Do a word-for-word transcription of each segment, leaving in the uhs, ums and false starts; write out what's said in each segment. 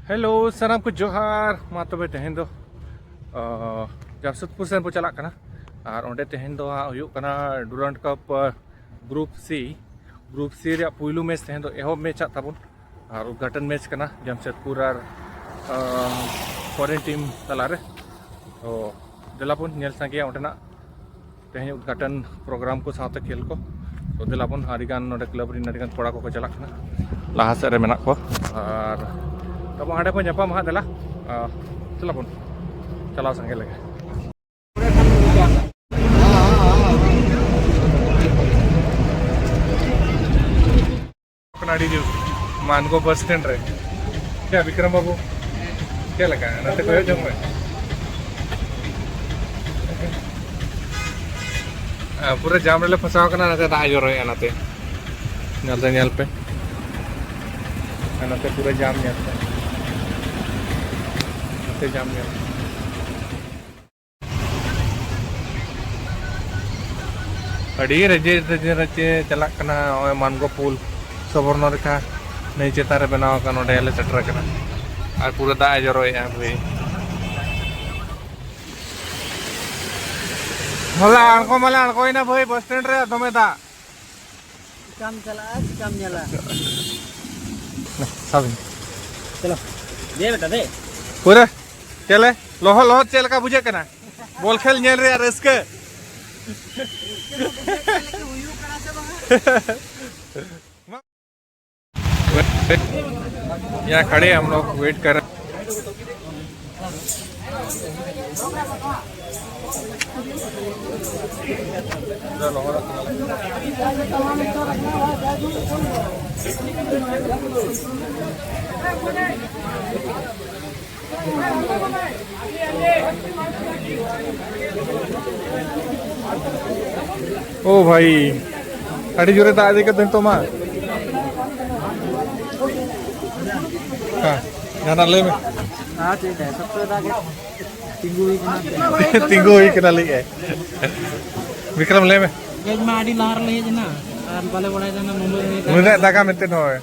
Hello, ᱥᱟᱱᱟᱢ ᱠᱚ ᱡᱚᱦᱟᱨ᱾ ᱢᱟ ᱛᱚᱵᱮ ᱛᱮᱦᱮᱧ ᱫᱚ, ᱟᱸ, ᱡᱟᱢᱥᱮᱫᱽᱯᱩᱨ ᱥᱮᱱ ᱵᱚ ᱪᱟᱞᱟᱜ ᱠᱟᱱᱟ᱾ ᱟᱨ ᱚᱸᱰᱮ ᱛᱮᱦᱮᱧ ᱫᱚ ᱦᱟᱸᱜ ᱦᱩᱭᱩᱜ ᱠᱟᱱᱟ ᱰᱩᱨᱟᱱᱰ ᱠᱟᱯ, ᱟᱸ, ᱜᱨᱩᱯ ᱥᱤ, ᱜᱨᱩᱯ ᱥᱤ ᱨᱮᱭᱟᱜ ᱯᱩᱭᱞᱩ ᱢᱮᱪ ᱛᱮᱦᱮᱧ ᱫᱚ ᱮᱦᱚᱵ ᱢᱮᱪ ᱦᱟᱸᱜ ᱛᱟᱵᱚᱱ᱾ ᱟᱨ ᱩᱫᱽᱜᱷᱟᱴᱚᱱ ᱢᱮᱪ ᱠᱟᱱᱟ ᱡᱟᱢᱥᱮᱫᱽᱯᱩᱨ ᱟᱨ, ᱟᱸ, ᱯᱷᱚᱨᱮᱱ ᱴᱤᱢ ᱛᱟᱞᱟᱨᱮ᱾ ᱛᱚ ᱫᱮᱞᱟ ᱵᱚᱱ ᱧᱮᱞ ᱥᱟᱸᱜᱮᱭᱟ ᱚᱸᱰᱮᱱᱟᱜ ᱛᱮᱦᱮᱧ ᱩᱫᱽᱜᱷᱟᱴᱚᱱ ᱯᱨᱳᱜᱨᱟᱢ ᱠᱚ ᱥᱟᱶᱛᱮ ᱠᱷᱮᱞ ᱠᱚ᱾ ᱛᱚ ᱫᱮᱞᱟ ᱵᱚᱱ, ᱟᱹᱰᱤᱜᱟᱱ ᱱᱚᱰᱮ ᱠᱞᱟᱵᱽ ᱨᱮᱱ ᱟᱹᱰᱤᱜᱟᱱ ᱠᱚᱲᱟ ᱠᱚᱠᱚ ᱪᱟᱞᱟᱜ ᱠᱟᱱᱟ, ᱞᱟᱦᱟ ᱥᱮᱫ ᱨᱮ ᱢᱮᱱᱟᱜ ᱠᱚᱣᱟ᱾ ᱟᱨ ᱛᱟᱵᱚ ᱦᱟᱸᱰᱮ ᱵᱚᱱ ᱧᱟᱯᱟᱢᱟ ᱦᱟᱸᱜ, ᱫᱮᱞᱟ᱾ ᱟᱨ ᱫᱮᱞᱟ ᱵᱚᱱ ᱪᱟᱞᱟᱣ ᱥᱟᱸᱜᱮ ᱞᱮᱜᱮ᱾ ᱠᱟᱱᱟ ᱟᱹᱰᱤ ᱡᱳᱨ ᱢᱟᱱᱜᱳ ᱵᱟᱥ ᱥᱴᱮᱱᱰ ᱨᱮ᱾ ᱪᱮᱫ ᱵᱤᱠᱨᱚᱢ ᱵᱟᱹᱵᱩ, ᱪᱮᱫ ᱞᱮᱠᱟ? ᱱᱚᱛᱮ ᱠᱚᱭᱚᱜ ᱡᱚᱝ ᱢᱮ᱾ ᱟᱨ ᱯᱩᱨᱟᱹ ᱡᱟᱢ ᱨᱮᱞᱮ ᱯᱷᱟᱸᱥᱟᱣ ᱠᱟᱱᱟ, ᱱᱚᱛᱮ ᱫᱟᱜ ᱮ ᱡᱚᱨᱚᱭᱮᱜᱼᱟ ᱱᱚᱛᱮ᱾ ᱧᱮᱞ ᱫᱚ ᱧᱮᱞ ᱯᱮ᱾ ᱟᱨ ᱱᱚᱛᱮ ᱯᱩᱨᱟᱹ ᱡᱟᱢ ᱧᱮᱞ ᱯᱮ᱾ ᱱᱚᱛᱮ ᱡᱟᱢ ᱧᱮᱞ ᱯᱮ᱾ ᱟᱹᱰᱤ ᱨᱮᱡᱮ, ᱨᱮᱡᱮ, ᱨᱮᱡᱮ ᱪᱟᱞᱟᱜ ᱠᱟᱱᱟ ᱱᱚᱜᱼᱚᱭ ᱢᱟᱱᱜᱳ ᱯᱩᱞ, ᱥᱚᱵᱚᱨᱱᱚ ᱨᱮᱠᱷᱟ ᱱᱟᱹᱭ ᱪᱮᱛᱟᱱ ᱨᱮ ᱵᱮᱱᱟᱣ ᱟᱠᱟᱱ, ᱱᱚᱸᱰᱮ ᱞᱮ ᱥᱮᱴᱮᱨ ᱟᱠᱟᱱᱟ᱾ ᱟᱨ ᱯᱩᱨᱟᱹ ᱫᱟᱜ ᱮ ᱡᱚᱨᱚᱭᱮᱜᱼᱟ ᱵᱷᱟᱹᱭ᱾ ᱦᱚᱞᱟ ᱟᱬᱜᱚ ᱢᱟᱞᱮ ᱟᱬᱜᱚᱭᱮᱱᱟ ᱵᱷᱟᱹᱭ, ᱵᱟᱥ ᱥᱴᱮᱱᱰ ᱨᱮ ᱫᱚᱢᱮ ᱫᱟᱜ᱾ ᱪᱤᱠᱟᱢ ᱪᱟᱞᱟᱜᱼᱟ, ᱪᱤᱠᱟᱢ ᱧᱮᱞᱟ? ᱥᱟᱵ ᱤᱧ᱾ ᱪᱚᱞᱚ, ᱫᱮ ᱵᱮᱴᱟ, ᱫᱮ᱾ ᱯᱩᱨᱟᱹ ᱪᱮᱞᱮ ᱞᱚᱦᱚᱫ ᱞᱚᱦᱚᱫ ᱪᱮᱫ ᱞᱮᱠᱟ ᱵᱩᱡᱷᱟᱹᱜ ᱠᱟᱱᱟ? ᱵᱚᱞ ᱠᱷᱮᱞ ᱧᱮᱞ ᱨᱮᱭᱟᱜ ᱨᱟᱹᱥᱠᱟᱹ᱾ यहाँ खड़े हम लोग, वेट कर रहे हैं। ᱳ ᱵᱷᱟᱭ, ᱟᱹᱰᱤ ᱡᱳᱨᱮ ᱫᱟᱜ ᱤᱫᱤ ᱠᱟᱫᱟ ᱱᱤᱛᱚᱜ ᱢᱟ᱾ ᱦᱮᱸ, ᱡᱟᱦᱟᱱᱟᱜ ᱞᱟᱹᱭ ᱢᱮ᱾ ᱦᱮᱸ, ᱪᱮᱫ ᱫᱟᱭ? ᱥᱚᱠᱛᱚᱭ ᱫᱟᱜᱮᱫ᱾ ᱛᱤᱸᱜᱩ ᱦᱩᱭ ᱠᱟᱱᱟ᱾ ᱛᱤᱸᱜᱩ ᱦᱩᱭ ᱠᱟᱱᱟ ᱞᱟᱹᱭᱮᱫ ᱟᱭ᱾ ᱵᱤᱠᱨᱚᱢ, ᱞᱟᱹᱭ ᱢᱮ᱾ ᱦᱮᱡ ᱢᱟ ᱟᱹᱰᱤ ᱞᱟᱦᱟ ᱨᱮᱞᱮ ᱦᱮᱡ ᱮᱱᱟ, ᱟᱨ ᱵᱟᱞᱮ ᱵᱟᱲᱟᱭ ᱛᱟᱦᱮᱱᱟ ᱱᱩᱱᱟᱹᱜ ᱞᱮ ᱫᱟᱜᱟ᱾ ᱱᱩᱱᱟᱹᱜ ᱫᱟᱜᱟ ᱢᱮᱱᱛᱮ ᱱᱚᱜᱼᱚᱭ᱾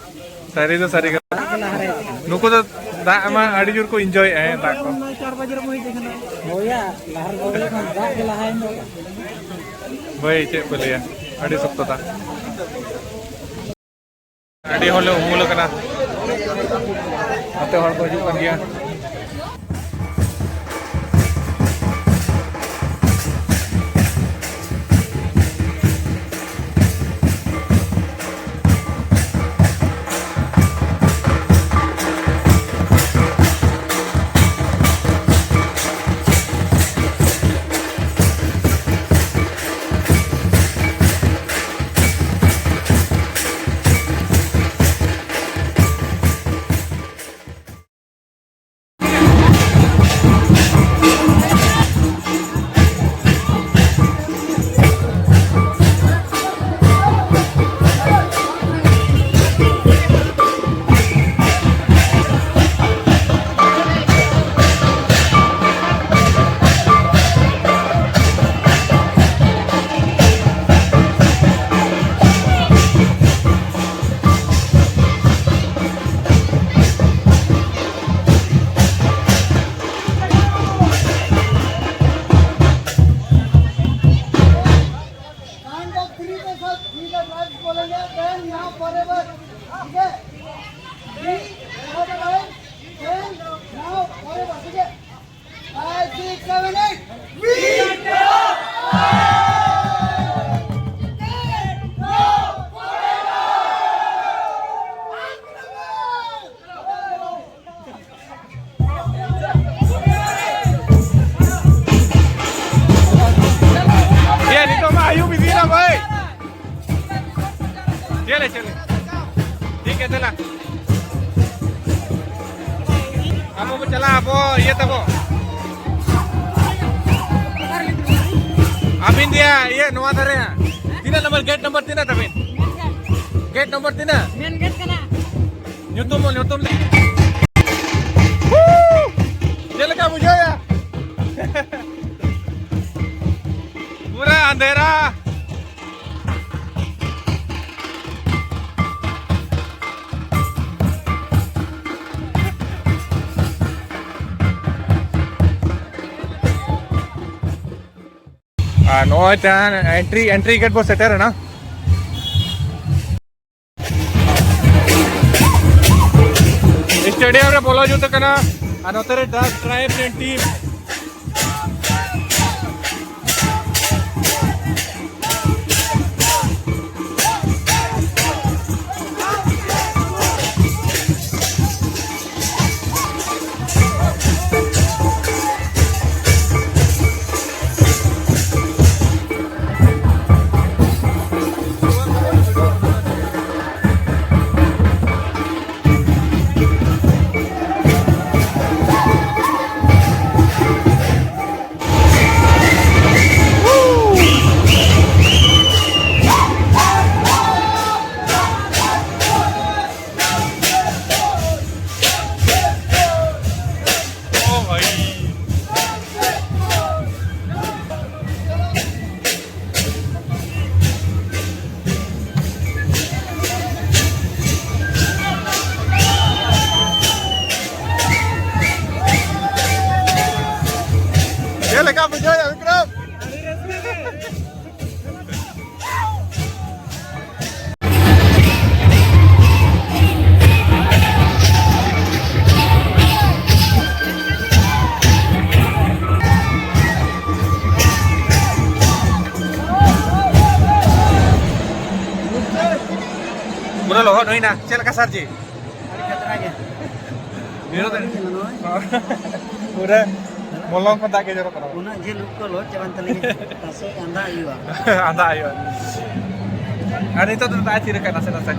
ᱥᱟᱹᱨᱤ ᱫᱚ ᱥᱟᱹᱨᱤ ᱠᱟᱛᱷᱟ᱾ ᱱᱩᱠᱩ ᱫᱚ ᱫᱟᱜ ᱢᱟ ᱟᱹᱰᱤ ᱡᱳᱨ ᱠᱚ enjoy ᱮᱫᱼᱟ, ᱫᱟᱜ ᱠᱚ᱾ ᱱᱚᱜᱼᱚᱭ ᱪᱟᱨ ᱵᱟᱡᱮ ᱨᱮ ᱵᱚᱱ ᱦᱮᱡ ᱟᱠᱟᱱᱟ᱾ ᱦᱳᱭᱟ, ᱞᱟᱦᱟ ᱨᱮ ᱵᱟᱵᱮ ᱠᱷᱟᱱ ᱫᱟᱜ ᱜᱮ ᱞᱟᱦᱟᱭᱮᱱ ᱫᱚ᱾ ᱵᱷᱟᱹᱭ, ᱪᱮᱫ ᱯᱮ ᱞᱟᱹᱭᱟ, ᱟᱹᱰᱤ ᱥᱚᱠᱛᱚ ᱫᱟᱜ᱾ ᱟᱹᱰᱤ ᱦᱚᱲ ᱞᱮ ᱩᱢᱩᱞ ᱟᱠᱟᱱᱟ, ᱱᱚᱛᱮ ᱦᱚᱲ ᱠᱚ ᱦᱤᱡᱩᱜ ᱠᱟᱱ ᱜᱮᱭᱟ᱾ काउंट ऑफ थ्री के साथ थ्री का ड्राइव बोलेंगे, देन यहाँ फॉरएवर, ठीक है? Three, four, five, then now forever, ठीक है? Five, six, seven, eight. ᱤᱭᱟᱹ, ᱱᱤᱛᱚᱜ ᱢᱟ ᱟᱹᱭᱩᱵ ᱤᱫᱤᱭᱮᱱᱟ ᱵᱷᱟᱹᱭ᱾ ᱪᱮᱫ ᱞᱮ, ᱪᱮᱫ ᱞᱮ? ᱴᱷᱤᱠ ᱜᱮᱭᱟ, ᱫᱮᱞᱟ᱾ ᱟᱵᱚ ᱵᱚ ᱪᱟᱞᱟᱜᱼᱟ, ᱟᱵᱚ ᱤᱭᱟᱹ ᱛᱟᱵᱚ᱾ ᱟᱹᱵᱤᱱ ᱫᱤᱭᱟ, ᱤᱭᱟᱹ, ᱱᱚᱣᱟ ᱫᱷᱟᱨᱮ ᱦᱟᱸᱜ᱾ ᱛᱤᱱᱟᱹᱜ ᱱᱟᱢᱵᱟᱨ, ᱜᱮᱴ ᱱᱟᱢᱵᱟᱨ ᱛᱤᱱᱟᱹᱜ ᱛᱟᱵᱤᱱ? ᱜᱮᱴ ᱱᱟᱢᱵᱟᱨ ᱛᱤᱱᱟᱹᱜ? ᱢᱮᱱ ᱜᱮᱴ ᱠᱟᱱᱟ᱾ ᱧᱩᱛᱩᱢ, ᱧᱩᱛᱩᱢ ᱞᱟᱹᱭ᱾ ᱪᱮᱫ ᱞᱮᱠᱟ ᱵᱩᱡᱷᱟᱹᱣᱭᱟ? ᱯᱩᱨᱟᱹ ᱟᱸᱫᱷᱮᱨᱟ᱾ ᱟᱨ ᱱᱚᱜᱼᱚᱭ ᱛᱟᱦᱮᱸ entry entry gate ᱵᱚ ᱥᱮᱴᱮᱨ ᱮᱱᱟ᱾ Stadium ᱨᱮ ᱵᱚᱞᱚ ᱡᱩᱛ ᱟᱠᱟᱱᱟ᱾ ᱟᱨ ᱱᱚᱛᱮ ᱨᱮ The Tribe ᱨᱮᱱ team᱾ ᱪᱮᱫ ᱞᱮᱠᱟ ᱵᱩᱡᱷᱟᱹᱣᱮᱫᱼᱟ ᱵᱤᱠᱨᱚᱢ? ᱯᱩᱨᱟᱹ ᱞᱚᱦᱚᱫ ᱦᱩᱭᱱᱟ᱾ ᱪᱮᱫ ᱞᱮᱠᱟ ᱥᱟᱨᱡᱤ? ᱟᱹᱰᱤ ᱠᱷᱟᱛᱨᱟ ᱜᱮ᱾ ᱱᱤᱭᱟᱹ ᱫᱚ ᱯᱩᱨᱟᱹ ᱢᱚᱞᱚᱝ ᱠᱷᱚᱱ ᱫᱟᱜ ᱜᱮ ᱡᱚᱨᱚᱜ ᱠᱟᱱᱟ᱾ ᱩᱱᱟᱹᱜ ᱡᱷᱟᱹᱞ ᱩᱵ ᱠᱚ ᱞᱚᱦᱚᱫ ᱪᱟᱵᱟᱭᱮᱱ ᱛᱟᱹᱞᱤᱧᱟ᱾ ᱱᱟᱥᱮ ᱟᱸᱫᱷᱟ ᱦᱩᱭᱩᱜᱼᱟ᱾ ᱟᱸᱫᱷᱟ ᱦᱩᱭᱩᱜᱼᱟ᱾ ᱟᱨ ᱱᱤᱛᱚᱜ ᱫᱚ ᱫᱟᱜ ᱮ ᱛᱷᱤᱨ ᱟᱠᱟᱫ ᱱᱟᱥᱮ ᱱᱟᱥᱮ᱾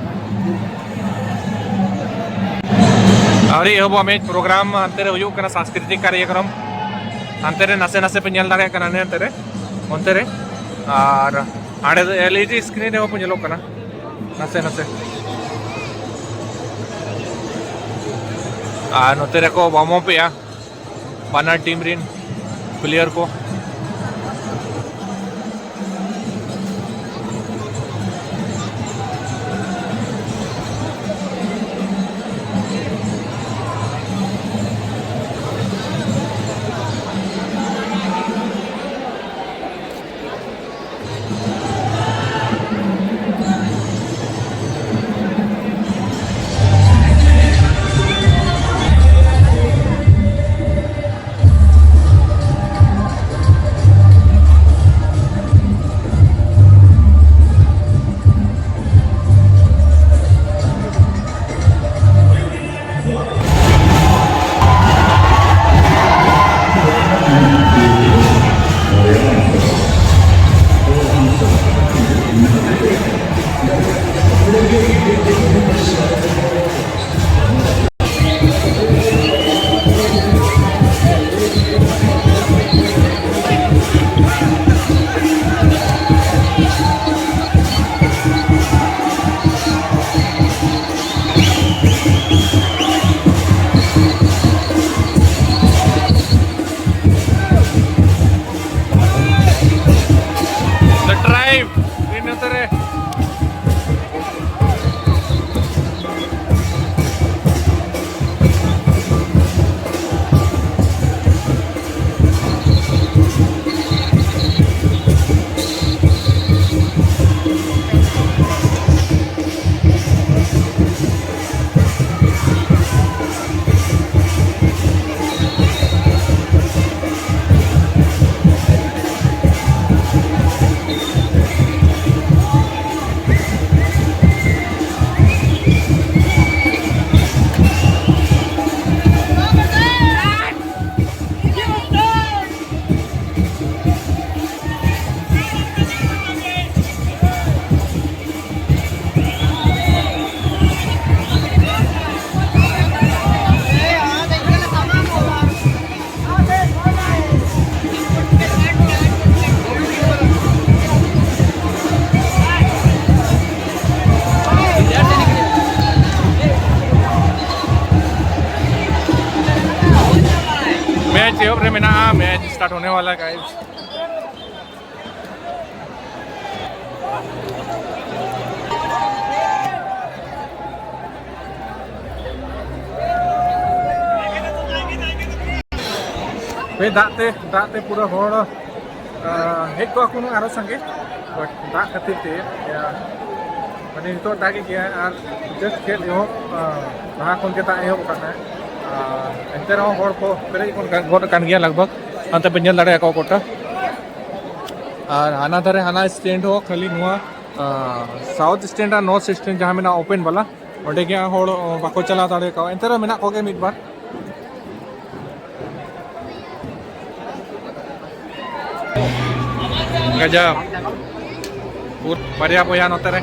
ᱟᱹᱣᱨᱤ ᱮᱦᱚᱵᱚᱜᱼᱟ ᱢᱮᱪ ᱯᱨᱳᱜᱨᱟᱢ ᱦᱟᱱᱛᱮ ᱨᱮ ᱦᱩᱭᱩᱜ ᱠᱟᱱᱟ, ᱥᱟᱝᱥᱠᱨᱤᱛᱤᱠ ᱠᱟᱨᱭᱚᱠᱨᱚᱢ᱾ ᱦᱟᱱᱛᱮ ᱨᱮ ᱱᱟᱥᱮ ᱱᱟᱥᱮ ᱯᱮ ᱧᱮᱞ ᱫᱟᱲᱮᱭᱟᱜ ᱠᱟᱱᱟ, ᱦᱟᱱᱮ ᱦᱟᱱᱛᱮ ᱨᱮ, ᱚᱱᱛᱮ ᱨᱮ᱾ ᱟᱨ ᱦᱟᱸᱰᱮ ᱫᱚ L E D screen ᱨᱮᱦᱚᱸ ᱠᱚ ᱧᱮᱞᱚᱜ ᱠᱟᱱᱟ ᱱᱟᱥᱮ ᱱᱟᱥᱮ᱾ ᱟᱨ ᱱᱚᱛᱮ ᱨᱮᱠᱚ warm up ᱮᱜᱼᱟ ᱵᱟᱱᱟᱨ ᱴᱤᱢ ᱨᱮᱱ ᱯᱞᱮᱭᱟᱨ ᱠᱚ᱾ ᱮᱦᱚᱵ ᱨᱮ ᱢᱮᱱᱟᱜᱼᱟ, ᱢᱮᱪ ᱥᱴᱟᱨᱴ ᱦᱳᱱᱮ ᱣᱟᱞᱟ ᱜᱟᱭᱥ᱾ ᱦᱮᱸ, ᱫᱟᱜ ᱛᱮ, ᱫᱟᱜ ᱛᱮ ᱯᱩᱨᱟᱹ ᱦᱚᱲ, ᱟᱸ, ᱦᱮᱡ ᱠᱚᱜᱼᱟ ᱠᱚ ᱦᱩᱱᱟᱹᱝ ᱟᱨᱚ ᱥᱟᱸᱜᱮ, but ᱫᱟᱜ ᱠᱷᱟᱹᱛᱤᱨ ᱛᱮ, ᱤᱭᱟᱹ, ᱢᱟᱱᱮ ᱱᱤᱛᱚᱜ ᱫᱟᱜᱮᱜ ᱜᱮᱭᱟ ᱟᱨ just ᱠᱷᱮᱞ ᱮᱦᱚᱵ, ᱟᱸ, ᱞᱟᱦᱟ ᱠᱷᱚᱱ ᱜᱮ ᱫᱟᱜ ᱮᱦᱚᱵ ᱟᱠᱟᱱᱟ᱾ ᱟᱨ ᱮᱱᱛᱮ ᱨᱮᱦᱚᱸ ᱦᱚᱲ ᱠᱚ ᱯᱮᱨᱮᱡ ᱜᱚᱫ ᱟᱠᱟᱱ ᱜᱮᱭᱟ ᱞᱟᱜᱽ ᱵᱷᱟᱜᱽ, ᱦᱟᱱᱛᱮ ᱯᱮ ᱧᱮᱞ ᱫᱟᱲᱮᱭᱟᱠᱚᱣᱟ ᱜᱚᱴᱟ᱾ ᱟᱨ ᱦᱟᱱᱟ ᱫᱷᱟᱨᱮ ᱦᱟᱱᱟ ᱥᱴᱮᱱᱰ ᱦᱚᱸ ᱠᱷᱟᱹᱞᱤ ᱱᱚᱣᱟ, ᱟᱸ, ᱥᱟᱣᱩᱛᱷ ᱥᱴᱮᱱᱰ ᱟᱨ ᱱᱚᱨᱛᱷ ᱥᱴᱮᱱᱰ ᱡᱟᱦᱟᱸ ᱢᱮᱱᱟᱜᱼᱟ ᱳᱯᱮᱱ ᱵᱟᱞᱟ, ᱚᱸᱰᱮ ᱜᱮ ᱦᱟᱸᱜ ᱦᱚᱲ, ᱚ, ᱵᱟᱠᱚ ᱪᱟᱞᱟᱣ ᱫᱟᱲᱮ ᱠᱟᱣᱟ, ᱮᱱᱛᱮ ᱨᱮᱦᱚᱸ ᱢᱮᱱᱟᱜ ᱠᱚᱜᱮ ᱢᱤᱫ ᱵᱟᱨ᱾ ᱜᱟᱡᱟᱵ᱾ ᱯᱩᱨ-, ᱵᱟᱨᱭᱟ ᱵᱚᱭᱦᱟ ᱱᱚᱛᱮ ᱨᱮ᱾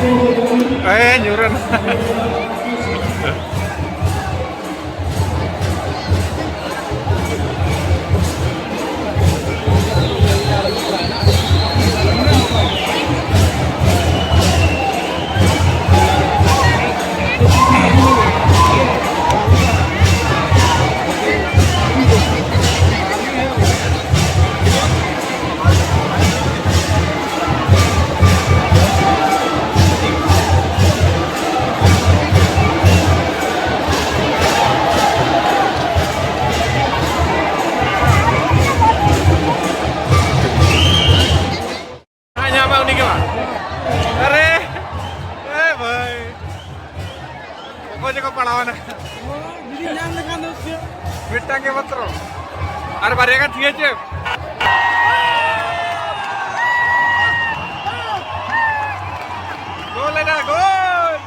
ᱮ, ᱧᱩᱨ ᱮᱱᱟ᱾ ᱧᱟᱢᱟ ᱩᱱᱤ ᱜᱮ ᱵᱟᱝ᱾ ᱟᱨᱮ, ᱮ ᱵᱷᱟᱭ᱾ ᱚᱠᱚᱭ ᱪᱚᱠᱚ ᱯᱟᱲᱟᱣᱱᱟ᱾ ᱡᱩᱫᱤ ᱧᱟᱢ ᱞᱮᱠᱷᱟᱱ ᱫᱚ ᱪᱮᱫ? ᱢᱤᱫᱴᱟᱝ ᱜᱮ ᱢᱟᱛᱨᱚ᱾ ᱟᱨ ᱵᱟᱨᱭᱟ ᱜᱟᱱ ᱛᱷᱤᱭᱟᱹ ᱪᱮᱫ? ᱜᱳᱞ ᱮᱱᱟ, ᱜᱳᱞ!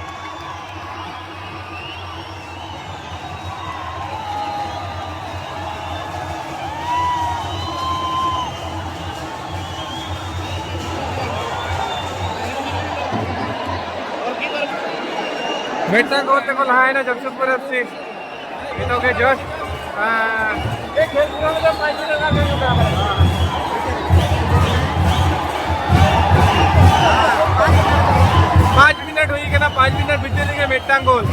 ᱢᱤᱫᱴᱟᱝ ᱜᱳᱞ ᱛᱮᱠᱚ ᱞᱟᱦᱟᱭᱮᱱᱟ ᱡᱟᱢᱥᱮᱫᱽᱯᱩᱨ ᱮᱯᱷ ᱥᱤ᱾ ᱱᱤᱛᱚᱜ ᱜᱮ just, ᱟᱸ, ᱯᱟᱸᱪ ᱢᱤᱱᱤᱴ ᱦᱩᱭ ᱠᱟᱱᱟ, ᱯᱟᱸᱪ ᱢᱤᱱᱤᱴ ᱵᱷᱤᱛᱤᱨ ᱨᱮᱜᱮ ᱢᱤᱫᱴᱟᱝ ᱜᱳᱞ᱾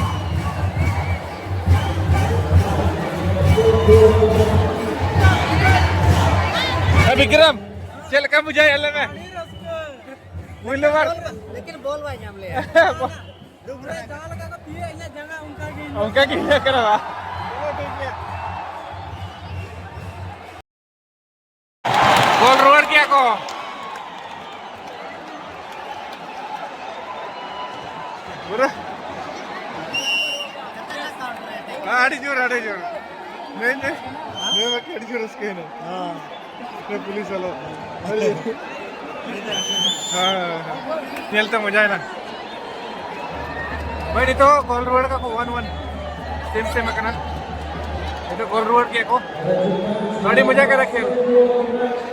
ᱦᱮᱸ, ᱵᱤᱠᱨᱚᱢ, ᱪᱮᱫ ᱞᱮᱠᱟ ᱵᱩᱡᱷᱟᱹᱣᱮᱫᱼᱟ ᱞᱟᱹᱭ ᱢᱮ? ᱯᱩᱭᱞᱩ ᱵᱟᱨ᱾ ᱞᱮᱠᱤᱱ ᱵᱚᱞ ᱵᱟᱭ ᱧᱟᱢ ᱞᱮᱜᱼᱟ᱾ ᱰᱩᱵᱨᱟᱹ ᱡᱟᱦᱟᱸ ᱞᱮᱠᱟ ᱠᱚ ᱛᱤᱭᱟᱹᱜ ᱤᱧᱟᱹᱜ ᱡᱟᱸᱜᱟ ᱚᱱᱠᱟ ᱜᱮ ᱤᱧᱟᱹᱜ ᱚᱱᱠᱟ ᱜᱮ ᱤᱧᱟᱹᱜ ᱠᱟᱱᱟ ᱵᱟ᱾ ᱜᱳᱞ ᱨᱩᱣᱟᱹᱲ ᱠᱮᱜᱼᱟ ᱠᱚ᱾ ᱯᱩᱨᱟᱹ ᱟᱹᱰᱤ ᱡᱳᱨ, ᱟᱹᱰᱤ ᱡᱳᱨ᱾ ᱱᱩᱭ, ᱱᱩᱭ, ᱱᱩᱭ ᱵᱟᱠᱷᱟᱱ ᱟᱹᱰᱤ ᱡᱳᱨ ᱨᱟᱹᱥᱠᱟᱹᱭᱮᱱᱟ᱾ ᱦᱮᱸ᱾ ᱱᱩᱭ ᱯᱩᱞᱤᱥ ᱵᱟᱞᱟ᱾ ᱦᱮᱸ, ᱦᱮᱸ, ᱦᱮᱸ᱾ ᱧᱮᱞᱛᱮ ᱢᱚᱡᱟᱭᱮᱱᱟ᱾ ᱵᱷᱟᱭ, ᱱᱤᱛᱚᱜ ᱜᱳᱞ ᱨᱩᱣᱟᱹᱲ ᱠᱟᱜ ᱠᱚ one one᱾ ᱥᱮᱢ ᱥᱮᱢ ᱟᱠᱟᱱᱟ᱾ ᱱᱤᱛᱚᱜ ᱜᱳᱞ ᱨᱩᱣᱟᱹᱲ ᱠᱮᱜᱼᱟ ᱠᱚ᱾ ᱟᱹᱰᱤ ᱢᱚᱡᱟ ᱠᱟᱱᱟ ᱠᱷᱮᱞ᱾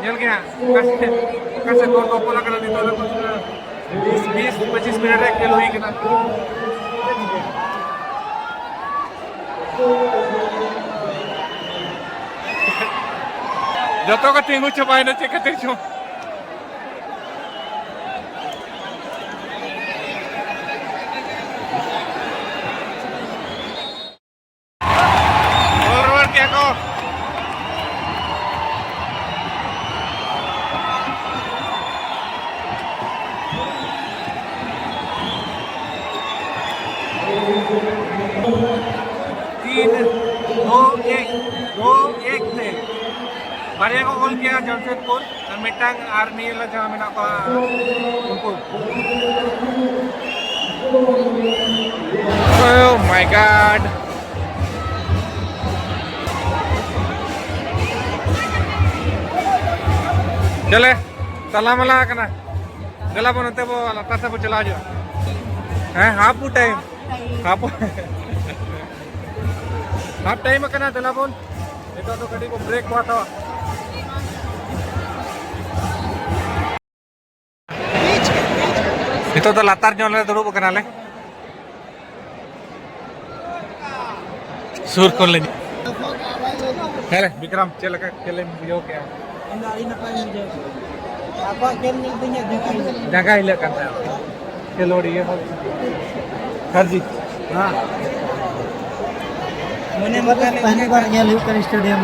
ᱧᱮᱞ ᱜᱮ ᱦᱟᱸᱜ ᱚᱠᱟ ᱥᱮᱫ, ᱚᱠᱟ ᱥᱮᱫ ᱜᱳᱞ ᱠᱚ ᱜᱳᱞ ᱟᱠᱟᱱᱟ ᱱᱤᱛᱚᱜ ᱫᱚ᱾ ᱵᱤᱥ, ᱵᱤᱥ ᱯᱚᱸᱪᱤᱥ ᱢᱤᱱᱤᱴ ᱨᱮ ᱠᱷᱮᱞ ᱦᱩᱭ ᱠᱟᱱᱟ᱾ ᱡᱚᱛᱚ ᱠᱚ ᱛᱤᱸᱜᱩ ᱪᱟᱵᱟᱭᱮᱱᱟ, ᱪᱮᱫ ᱠᱷᱟᱹᱛᱤᱨ ᱪᱚ᱾ ᱜᱳᱞ ᱨᱩᱣᱟᱹᱲ ᱠᱮᱫᱟ ᱠᱚ᱾ ᱛᱤᱱ ᱫᱩ ᱮᱠ, ᱫᱩ ᱮᱠ ᱛᱮ ᱵᱟᱨᱭᱟ ᱠᱚ ᱜᱳᱞ ᱠᱮᱫᱟ ᱡᱟᱢᱥᱮᱫᱽᱯᱩᱨ᱾ ᱟᱨ ᱢᱤᱫᱴᱟᱝ ᱟᱨ ᱱᱤᱭᱟᱹ ᱞᱟ ᱡᱟᱦᱟᱸ ᱢᱮᱱᱟᱜ ᱠᱚᱣᱟ ᱩᱱᱠᱩ᱾ Oh my God. ᱪᱚᱞᱮ, ᱛᱟᱞᱟ ᱢᱟᱞᱟ ᱠᱟᱱᱟ᱾ ᱫᱮᱞᱟ ᱵᱚᱱ, ᱚᱱᱛᱮ ᱵᱚ ᱞᱟᱛᱟᱨ ᱥᱮᱫ ᱵᱚ ᱪᱟᱞᱟᱣ ᱦᱤᱡᱩᱜᱼᱟ᱾ ᱦᱮᱸ, half time. Half. Half time ᱠᱟᱱᱟ, ᱫᱮᱞᱟ ᱵᱚᱱ᱾ ᱱᱤᱛᱚᱜ ᱫᱚ ᱠᱟᱹᱴᱤᱡ ᱵᱚ break ᱠᱚ ᱦᱟᱛᱟᱣᱟ᱾ ᱱᱤᱛᱚᱜ ᱫᱚ ᱞᱟᱛᱟᱨ ᱧᱚᱜ ᱞᱮ ᱫᱩᱲᱩᱵ ᱟᱠᱟᱱᱟᱞᱮ᱾ ᱥᱩᱨ ᱠᱷᱚᱱ ᱞᱮ ᱧᱮᱞ᱾ ᱦᱮᱸ ᱨᱮ, ᱵᱤᱠᱨᱚᱢ, ᱪᱮᱫ ᱞᱮᱠᱟ ᱠᱷᱮᱞ ᱮᱢ ᱵᱩᱡᱷᱟᱹᱣ ᱠᱮᱜᱼᱟ? ᱤᱧ ᱫᱚ ᱟᱹᱰᱤ ᱱᱟᱯᱟᱭ ᱤᱧ ᱵᱩᱡᱷᱟᱹᱣ ᱠᱮᱫᱟ᱾ ᱟᱠᱚᱣᱟᱜ ᱠᱷᱮᱞ ᱧᱮᱞ ᱛᱮ ᱤᱧᱟᱹᱜ ᱡᱟᱸᱜᱟ ᱦᱤᱞᱟᱹᱜ᱾ ᱡᱟᱸᱜᱟ ᱦᱤᱞᱟᱹᱜ ᱠᱟᱱ ᱛᱟᱦᱮᱸᱫ᱾ ᱠᱷᱮᱞᱳᱰᱤᱭᱟᱹ ᱦᱚᱸ ᱥᱟᱹᱨᱡᱤᱛ᱾ ᱦᱮᱸ᱾ ᱢᱚᱱᱮ ᱢᱚᱱᱮ ᱯᱮᱦᱞᱤ ᱵᱟᱨ ᱧᱮᱞ ᱦᱩᱭᱩᱜ ᱠᱟᱱᱟ ᱥᱴᱮᱰᱤᱭᱟᱢ᱾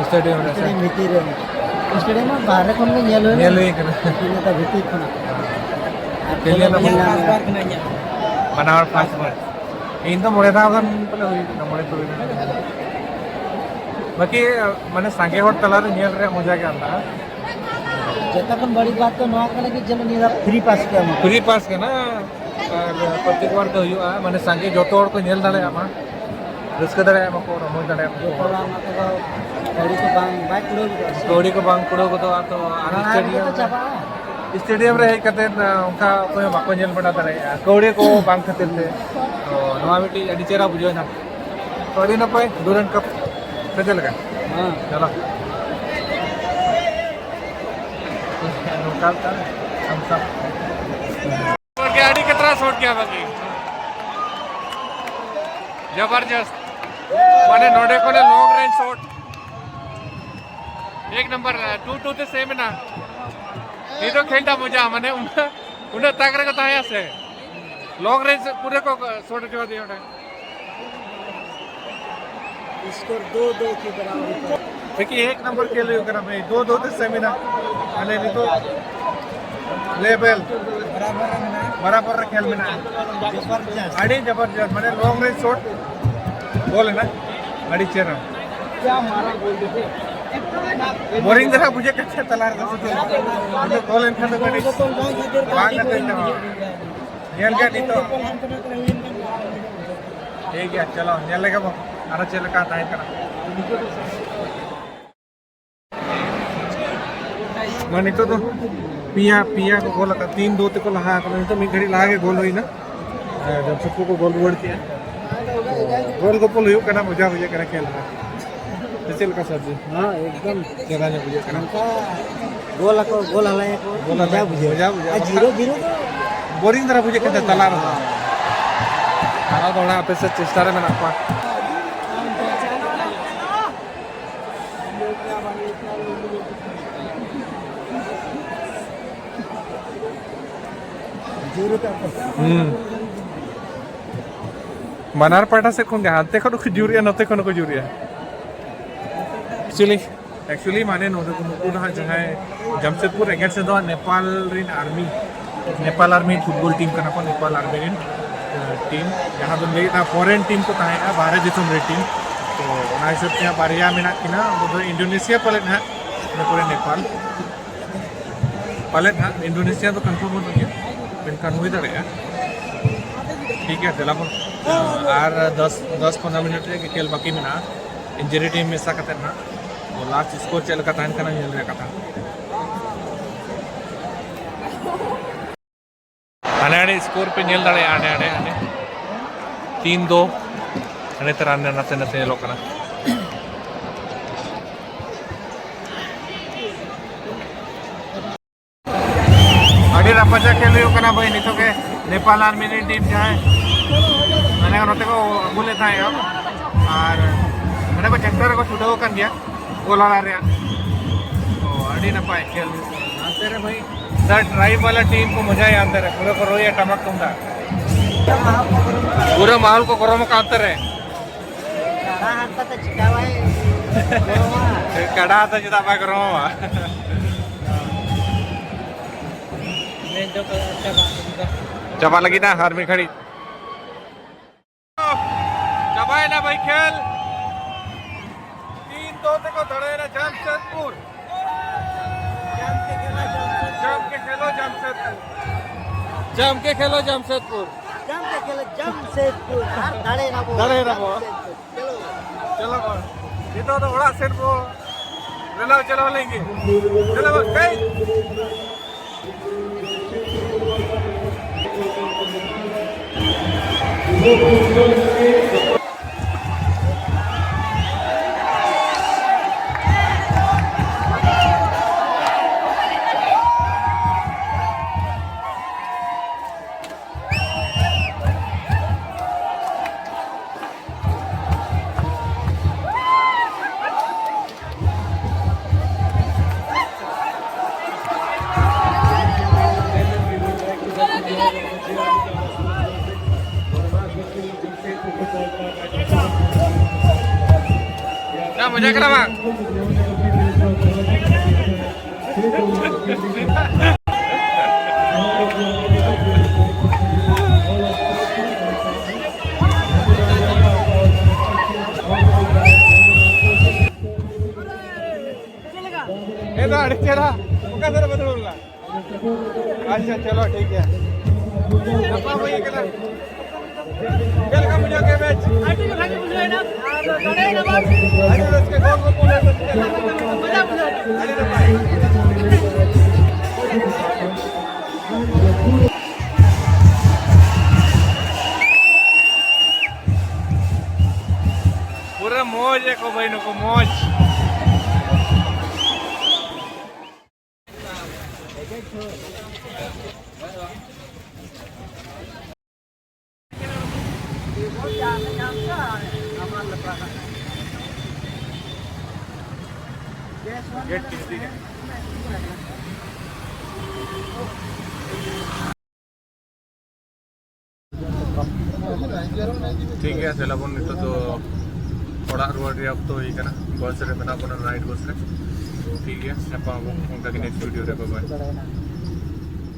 ᱥᱴᱮᱰᱤᱭᱟᱢ ᱨᱮ ᱥᱮ? ᱥᱴᱮᱰᱤᱭᱟᱢ ᱵᱷᱤᱛᱤᱨ ᱨᱮ᱾ ᱥᱴᱮᱰᱤᱭᱟᱢ ᱢᱟ ᱵᱟᱦᱨᱮ ᱠᱷᱚᱱ ᱜᱮ ᱧᱮᱞ ᱦᱩᱭ ᱧᱮᱞ ᱞᱮᱱᱟ᱾ ᱦᱩᱭ ᱠᱟᱱᱟ᱾ ᱤᱧ ᱫᱚ ᱵᱷᱤᱛᱤᱨ ᱠᱷᱚᱱᱟᱜ᱾ ᱟᱨ ᱠᱷᱮᱞ ᱧᱮᱞ ᱫᱚ ᱤᱧᱟᱹᱜ ᱵᱟᱹᱧ first ᱧᱟᱢ ᱵᱟᱨ ᱠᱟᱱᱟ ᱤᱧᱟᱹᱜ᱾ ᱵᱟᱱᱟᱨ first ᱵᱟᱨ᱾ ᱤᱧ ᱫᱚ ᱢᱚᱬᱮ ᱫᱷᱟᱣ ᱜᱟᱱ ᱯᱟᱞᱮ ᱦᱩᱭ ᱠᱟᱱᱟ, ᱢᱚᱬᱮ ᱛᱩᱨᱩᱭ ᱫᱷᱟᱣ᱾ ᱵᱟᱠᱤ, ᱢᱟᱱᱮ, ᱥᱟᱸᱜᱮ ᱦᱚᱲ ᱛᱟᱞᱟᱨᱮ ᱧᱮᱞ ᱨᱮᱭᱟᱜ ᱢᱚᱡᱟ ᱜᱮ ᱟᱞᱟᱫᱟ᱾ ᱡᱚᱛᱚ ᱠᱷᱚᱱ ᱵᱟᱹᱲᱤᱡ ᱵᱟᱛ ᱫᱚ ᱱᱚᱣᱟ ᱠᱟᱱᱟ ᱠᱤ ᱡᱮ ᱱᱤᱭᱟᱹ ᱫᱷᱟᱣ free pass ᱠᱚ ᱮᱢᱟ᱾ Free pass ᱠᱟᱱᱟ᱾ ᱟᱨ ᱯᱨᱚᱛᱮᱠ ᱵᱟᱨ ᱜᱮ ᱦᱩᱭᱩᱜᱼᱟ, ᱢᱟᱱᱮ, ᱥᱟᱸᱜᱮ ᱡᱚᱛᱚ ᱦᱚᱲ ᱠᱚ ᱧᱮᱞ ᱫᱟᱲᱮᱭᱟᱜ ᱢᱟ, ᱨᱟᱹᱥᱠᱟᱹ ᱫᱟᱲᱮᱭᱟᱜ ᱢᱟᱠᱚ, ᱨᱚᱢᱚᱡᱽ ᱫᱟᱲᱮᱭᱟᱜ ᱢᱟᱠᱚ᱾ ᱡᱚᱛᱚ ᱦᱚᱲ ᱚᱱᱟ ᱠᱚᱫᱚ ᱠᱟᱹᱣᱰᱤ ᱠᱚ ᱵᱟᱝ, ᱵᱟᱭ ᱠᱩᱲᱟᱹᱣ ᱜᱚᱫᱚᱜᱼᱟ ᱥᱮ᱾ ᱠᱟᱹᱣᱰᱤ ᱠᱚ ᱵᱟᱝ ᱠᱩᱲᱟᱹᱣ ᱜᱚᱫᱚᱜᱼᱟ, ᱛᱚ ᱟᱨ ᱚᱱᱟ ᱨᱮᱜᱮ ᱥᱴᱮᱰᱤᱭᱟᱢ ᱛᱚ ᱨᱮ, ᱪᱟᱵᱟᱜᱼᱟ᱾ ᱥᱴᱮᱰᱤᱭᱟᱢ ᱨᱮ ᱦᱮᱡ ᱠᱟᱛᱮ, ᱟ, ᱚᱱᱠᱟ ᱚᱠᱚᱭ ᱦᱚᱸ ᱵᱟᱠᱚ ᱧᱮᱞ ᱵᱟᱲᱟ ᱫᱟᱲᱮᱭᱟᱜᱼᱟ, ᱠᱟᱹᱣᱰᱤ ᱠᱚ ᱵᱟᱝ ᱠᱷᱟᱹᱛᱤᱨ ᱛᱮ᱾ ᱛᱚ ᱱᱚᱣᱟ ᱢᱤᱫᱴᱤᱡ ᱟᱹᱰᱤ ᱪᱮᱦᱨᱟ ᱵᱩᱡᱷᱟᱹᱣ ᱮᱱᱟ᱾ ᱛᱚ ᱟᱹᱰᱤ ᱱᱟᱯᱟᱭ, ᱰᱩᱨᱮᱱᱴ ᱠᱟᱯ ᱥᱮ ᱪᱮᱫ ᱞᱮᱠᱟ? ᱦᱮᱸ᱾ ᱪᱚᱞᱚ᱾ ᱱᱚᱝᱠᱟ ᱞᱮᱠᱟ ᱥᱟᱢᱥᱟ᱾ ᱥᱚᱴ ᱜᱮᱭᱟ ᱵᱷᱟᱹᱜᱤ᱾ ᱡᱚᱵᱚᱨᱡᱚᱥᱛ᱾ ᱢᱟᱱᱮ ᱱᱚᱰᱮ ᱠᱷᱚᱱᱮ ᱞᱚᱝ ᱨᱮᱧᱡᱽ ᱥᱚᱴ᱾ ᱮᱠ ᱱᱟᱢᱵᱟᱨ, ᱴᱩ ᱴᱩ ᱛᱮ ᱥᱮᱢ ᱮᱱᱟ᱾ ᱱᱤᱛᱚᱜ ᱠᱷᱮᱞ ᱴᱟ ᱢᱚᱡᱟ, ᱢᱟᱱᱮ ᱩᱱᱟᱹᱜ, ᱩᱱᱟᱹᱜ ᱛᱟᱠ ᱨᱮᱠᱚ ᱛᱟᱦᱮᱸᱭᱟ ᱥᱮ᱾ ᱞᱚᱝ ᱨᱮᱧᱡᱽ ᱯᱩᱨᱟᱹ ᱠᱚ ᱥᱚᱴ ᱦᱚᱪᱚ ᱟᱫᱮᱭᱟ ᱚᱸᱰᱮ᱾ स्कोर दो दो के बराबर है। देखिए, एक नंबर खेल हुई करा भाई, दो दो से सेम ना। अरे, नहीं तो लेवल बराबर है, बराबर है खेल में ना। अड़ी जबरदस्त, मैंने लॉन्ग रेंज शॉट गोल है ना, अड़ी चेरा। क्या मारा गोल देखे। बोरिंग तरह मुझे कच्चा तला रहा था, तो गोल इनका तो मैंने बांग करते हैं। ᱧᱮᱞ ᱜᱮ ᱱᱤᱛᱚᱜ᱾ ᱴᱷᱤᱠ ᱜᱮᱭᱟ, ᱪᱚᱞᱚ ᱧᱮᱞ ᱞᱮᱜᱮ ᱵᱚᱱ ᱟᱨᱚ ᱪᱮᱫ ᱞᱮᱠᱟ ᱛᱟᱦᱮᱸ ᱠᱟᱱᱟ᱾ ᱢᱟ ᱱᱤᱛᱚᱜ ᱫᱚ ᱯᱮᱭᱟ, ᱯᱮᱭᱟ ᱠᱚ ᱜᱳᱞ ᱟᱠᱟᱫ, ᱛᱤᱱ ᱫᱩ ᱛᱮᱠᱚ ᱞᱟᱦᱟ ᱟᱠᱟᱱᱟ᱾ ᱱᱤᱛᱚᱜ ᱢᱤᱫ ᱜᱷᱟᱹᱲᱤᱡ ᱞᱟᱦᱟ ᱜᱮ ᱜᱳᱞ ᱦᱩᱭᱱᱟ᱾ ᱦᱮᱸ, ᱡᱟᱢᱥᱮᱫᱽᱯᱩᱨ ᱠᱚ ᱜᱳᱞ ᱨᱩᱣᱟᱹᱲ ᱠᱮᱜᱼᱟ᱾ ᱜᱳᱞ ᱜᱳᱯᱳᱞ ᱦᱩᱭᱩᱜ ᱠᱟᱱᱟ, ᱢᱚᱡᱟ ᱵᱩᱡᱷᱟᱹᱜ ᱠᱟᱱᱟ ᱠᱷᱮᱞ ᱨᱮ᱾ ᱥᱮ ᱪᱮᱫ ᱞᱮᱠᱟ ᱥᱟᱨ ᱡᱤ? ᱦᱮᱸ, ᱮᱠᱫᱚᱢ᱾ ᱪᱮᱦᱨᱟ ᱧᱚᱜ ᱵᱩᱡᱷᱟᱹᱜ ᱠᱟᱱᱟ᱾ ᱱᱚᱝᱠᱟ ᱜᱳᱞ ᱟᱠᱚ, ᱜᱳᱞ ᱦᱟᱞᱟᱭᱟᱠᱚ, ᱜᱳᱞ ᱢᱚᱡᱟ ᱦᱟᱞᱟᱭ, ᱵᱩᱡᱷᱟᱹᱜᱼᱟ᱾ ᱢᱚᱡᱟ ᱵᱩᱡᱷᱟᱹᱜᱼᱟ᱾ ᱟᱨ ᱡᱤᱨᱳ ᱡᱤᱨᱳ ᱫᱚ ᱵᱳᱨᱤᱝ ᱫᱷᱟᱨᱟ ᱵᱩᱡᱷᱟᱹᱜ ᱠᱟᱱ ᱛᱟᱦᱮᱸ ᱛᱟᱞᱟ ᱨᱮᱦᱚᱸ᱾ ᱛᱟᱞᱟ ᱫᱚ ᱚᱱᱟ ᱟᱯᱮ ᱥᱮᱫ ᱪᱮᱥᱴᱟ ᱨᱮ ᱢᱮᱱᱟᱜ ᱠᱚᱣᱟ᱾ ᱦᱩᱸ᱾ ᱵᱟᱱᱟᱨ ᱯᱟᱦᱴᱟ ᱥᱮᱫ ᱠᱷᱚᱱ ᱜᱮ, ᱦᱟᱱᱛᱮ ᱠᱷᱚᱱ ᱦᱚᱸᱠᱚ ᱡᱳᱨᱮᱜᱼᱟ, ᱱᱚᱛᱮ ᱠᱷᱚᱱ ᱦᱚᱸᱠᱚ ᱡᱳᱨᱮᱜᱼᱟ᱾ ᱮᱠᱪᱩᱭᱮᱞᱤ, ᱮᱠᱪᱩᱭᱮᱞᱤ ᱢᱟᱱᱮ ᱱᱚᱰᱮ ᱠᱚ, ᱱᱩᱠᱩ ᱫᱚ ᱦᱟᱸᱜ ᱡᱟᱦᱟᱸᱭ ᱡᱟᱢᱥᱮᱫᱽᱯᱩᱨ ᱮᱜᱮᱱᱥᱴ ᱨᱮᱫᱚ ᱱᱮᱯᱟᱞ ᱨᱮᱱ ᱟᱨᱢᱤ, ᱱᱮᱯᱟᱞ ᱟᱨᱢᱤ ᱯᱷᱩᱴᱵᱚᱞ ᱴᱤᱢ ᱠᱟᱱᱟ ᱠᱚ, ᱱᱮᱯᱟᱞ ᱟᱨᱢᱤ ᱨᱮᱱ ᱴᱤᱢ, ᱡᱟᱦᱟᱸ ᱫᱚ ᱞᱟᱹᱭᱮᱫᱟ ᱯᱷᱚᱨᱮᱱ ᱴᱤᱢ ᱠᱚ ᱛᱟᱦᱮᱸᱜᱼᱟ, ᱵᱟᱦᱨᱮ ᱫᱤᱥᱚᱢ ᱨᱮ ᱴᱤᱢ᱾ ᱛᱚ ᱚᱱᱟ ᱦᱤᱥᱟᱹᱵ ᱛᱮ ᱦᱟᱸᱜ ᱵᱟᱨᱭᱟ ᱢᱮᱱᱟᱜ ᱠᱤᱱᱟ, ᱩᱱᱠᱩ ᱫᱚ ᱤᱱᱰᱳᱱᱮᱥᱤᱭᱟ ᱯᱟᱞᱮᱫ ᱦᱟᱸᱜ, ᱤᱱᱟᱹ ᱯᱚᱨᱮ ᱱᱮᱯᱟᱞ᱾ ᱯᱟᱞᱮᱫ ᱦᱟᱸᱜ ᱤᱱᱰᱳᱱᱮᱥᱤᱭᱟ ᱫᱚ ᱠᱚᱱᱯᱷᱟᱨᱢ ᱵᱟᱹᱱᱩᱜ ᱜᱮᱭᱟ, ᱢᱮᱱᱠᱷᱟᱱ ᱦᱩᱭ ᱫᱟᱲᱮᱭᱟᱜᱼᱟ᱾ ᱴᱷᱤᱠ ᱜᱮᱭᱟ, ᱫᱮᱞᱟ ᱵᱚᱱ, ᱟᱨ ᱫᱚᱥ, ᱫᱚᱥ ᱯᱚᱱᱨᱚ ᱢᱤᱱᱤᱴ ᱨᱮ ᱠᱷᱮᱞ ᱵᱟᱹᱠᱤ ᱢᱮᱱᱟᱜᱼᱟ, ᱤᱱᱡᱩᱨᱤ ᱴᱟᱭᱤᱢ ᱢᱮᱥᱟ ᱠᱟᱛᱮᱫ ᱦᱟᱸᱜ᱾ ᱛᱚ ᱞᱟᱥᱴ ᱥᱠᱳᱨ ᱪᱮᱫ ᱞᱮᱠᱟ ᱛᱟᱦᱮᱱ ᱠᱟᱱᱟ ᱧᱮᱞ ᱨᱮᱭᱟᱜ ᱠᱟᱛᱷᱟ᱾ ᱦᱟᱸᱰᱮ ᱦᱟᱸᱰᱮ ᱥᱠᱳᱨ ᱯᱮ ᱧᱮᱞ ᱫᱟᱲᱮᱭᱟᱜᱼᱟ, ᱦᱟᱸᱰᱮ ᱦᱟᱸᱰᱮ ᱦᱟᱸᱰᱮ ᱛᱤᱱ ᱫᱚ ᱦᱟᱸᱰᱮ ᱛᱟᱨᱟ ᱦᱟᱸᱰᱮ ᱱᱟᱥᱮ ᱱᱟᱥᱮ ᱧᱮᱞᱚᱜ ᱠᱟᱱᱟ᱾ ᱟᱹᱰᱤ ᱨᱟᱯᱷ ᱢᱚᱡᱟ ᱠᱷᱮᱞ ᱦᱩᱭᱩᱜ ᱠᱟᱱᱟ ᱵᱷᱟᱹᱭ, ᱱᱤᱛᱚᱜ ᱜᱮ ᱱᱮᱯᱟᱞ ᱟᱨ ᱢᱤᱱᱤ ᱴᱤᱢ ᱡᱟᱦᱟᱸᱭ ᱢᱟᱱᱮ ᱱᱚᱛᱮ ᱠᱚ ᱟᱹᱜᱩ ᱞᱮᱫ ᱛᱟᱦᱮᱸᱜᱼᱟ, ᱟᱨ ᱱᱚᱰᱮ ᱠᱚ ᱪᱮᱥᱴᱟ ᱨᱮᱠᱚ ᱪᱷᱩᱴᱟᱹᱣ ᱟᱠᱟᱱ ᱜᱮᱭᱟ ᱜᱳᱞ ᱟᱲᱟ ᱨᱮᱭᱟᱜ᱾ ᱛᱚ, ᱟᱹᱰᱤ ᱱᱟᱯᱟᱭ ᱠᱷᱮᱞ ᱦᱩᱭᱩᱜ ᱠᱟᱱᱟ ᱱᱚᱛᱮ ᱨᱮ ᱵᱷᱟᱹᱭ᱾ ᱫᱟ ᱴᱨᱟᱭᱤᱵ ᱣᱟᱞᱟ ᱴᱤᱢ ᱠᱚ ᱢᱚᱡᱟᱭᱟ ᱚᱱᱛᱮ ᱨᱮ, ᱯᱩᱨᱟᱹ ᱠᱚ ᱨᱩᱭᱟ ᱴᱟᱢᱟᱠ ᱛᱩᱢᱫᱟᱜ, ᱯᱩᱨᱟᱹ ᱢᱟᱦᱚᱞ ᱠᱚ ᱜᱚᱨᱚᱢ ᱟᱠᱟᱫ ᱚᱱᱛᱮ ᱨᱮ᱾ ᱠᱟᱰᱟ ᱦᱟᱨᱛᱟ ᱛᱮ ᱪᱤᱠᱟ ᱵᱟᱭ ᱜᱚᱨᱚᱢᱟ? ᱠᱟᱰᱟ ᱦᱟᱨᱛᱟ ᱪᱮᱫᱟᱜ ᱵᱟᱭ ᱜᱚᱨᱚᱢᱟ? ᱪᱟᱵᱟᱜ ᱞᱟᱹᱜᱤᱫ ᱱᱟ ᱟᱨ ᱢᱤᱫ ᱜᱷᱟᱹᱲᱤᱡ᱾ ᱪᱟᱵᱟᱭᱮᱱᱟ ᱵᱷᱟᱹᱭ ᱠᱷᱮᱞ᱾ ᱛᱤᱱ ᱫᱚ ᱛᱮᱠᱚ ᱫᱟᱲᱮᱭᱮᱱᱟ ᱡᱟᱢᱥᱮᱫᱽᱯᱩᱨ᱾ ᱡᱟᱢ ᱠᱮ ᱠᱷᱮᱞᱳ ᱡᱟᱢᱥᱮᱫᱽᱯᱩᱨ᱾ ᱡᱟᱢ ᱠᱮ ᱠᱷᱮᱞᱳ ᱡᱟᱢᱥᱮᱫᱽᱯᱩᱨ᱾ ᱡᱟᱢ ᱠᱮ ᱠᱷᱮᱞᱳ ᱡᱟᱢᱥᱮᱫᱽᱯᱩᱨ᱾ ᱟᱨ ᱫᱟᱲᱮᱭᱮᱱᱟ ᱵᱚ᱾ ᱫᱟᱲᱮᱭᱮᱱᱟ ᱵᱚ᱾ ᱡᱟᱢᱥᱮᱫᱽᱯᱩᱨ᱾ ᱪᱚᱞᱚ᱾ ᱪᱚᱞᱚ ᱵᱚ᱾ ᱱᱤᱛᱚᱜ ᱫᱚ ᱚᱲᱟᱜ ᱥᱮᱫ ᱵᱚ ᱨᱮᱞᱟᱣ ᱪᱟᱞᱟᱣ ᱞᱮᱱ ᱜᱮ᱾ ᱪᱚᱞᱚ ᱵᱚ, ᱠᱟᱹᱡ᱾ ᱢᱚᱡᱟ ᱠᱟᱱᱟ ᱵᱟᱝ? ᱦᱮᱸ ᱫᱟ, ᱟᱹᱰᱤ ᱪᱮᱦᱨᱟ᱾ ᱚᱠᱟ ᱥᱮᱫ ᱨᱮ ᱵᱚᱫᱚᱞ ᱞᱮᱱᱟ? ᱟᱪᱪᱷᱟ, ᱪᱚᱞᱚ, ᱴᱷᱤᱠ ᱜᱮᱭᱟ᱾ ᱜᱟᱯᱟ ᱦᱩᱭ ᱠᱟᱱᱟ᱾ ᱪᱮᱫ ᱞᱮᱠᱟ ᱵᱩᱡᱷᱟᱹᱣ ᱠᱮᱫ ᱢᱮᱪ? ᱟᱹᱰᱤ ᱜᱮ ᱵᱷᱟᱜᱮ ᱵᱩᱡᱷᱟᱹᱣ ᱮᱱᱟ᱾ ᱟᱨ ᱫᱟᱲᱮᱭᱮᱱᱟ ᱵᱚᱱ᱾ ᱟᱹᱰᱤ ᱨᱟᱹᱥᱠᱟᱹ, ᱜᱳᱞ ᱠᱚ ᱯᱩᱨᱟᱹ ᱨᱟᱹᱥᱠᱟᱹ᱾ ᱢᱚᱡᱟ ᱵᱩᱡᱷᱟᱹᱣ ᱮᱱᱟ᱾ ᱟᱹᱰᱤ ᱱᱟᱯᱟᱭ᱾ ᱯᱩᱨᱟᱹ ᱢᱚᱡᱽ ᱮᱠᱚ ᱵᱷᱟᱹᱭ ᱱᱩᱠᱩ ᱢᱚᱡᱽ᱾ ᱜᱮᱴ ᱛᱤᱥ ᱛᱮᱜᱮ᱾ ᱴᱷᱤᱠ ᱜᱮᱭᱟ, ᱫᱮᱞᱟ ᱵᱚᱱ, ᱱᱤᱛᱚᱜ ᱫᱚ ᱚᱲᱟᱜ ᱨᱩᱣᱟᱹᱲ ᱨᱮᱭᱟᱜ ᱚᱠᱛᱚ ᱦᱩᱭ ᱠᱟᱱᱟ᱾ ᱵᱟᱥ ᱨᱮ ᱢᱮᱱᱟᱜ ᱵᱚᱱᱟ, ᱱᱟᱭᱤᱴ ᱵᱟᱥ ᱨᱮ᱾ ᱴᱷᱤᱠ ᱜᱮᱭᱟ, ᱧᱟᱯᱟᱢ ᱟᱵᱚᱱ ᱚᱱᱠᱟ ᱜᱮ ᱱᱮᱠᱥᱴ ᱵᱷᱤᱰᱤᱭᱳ ᱨᱮ᱾ ᱵᱟᱭ ᱵᱟᱭ᱾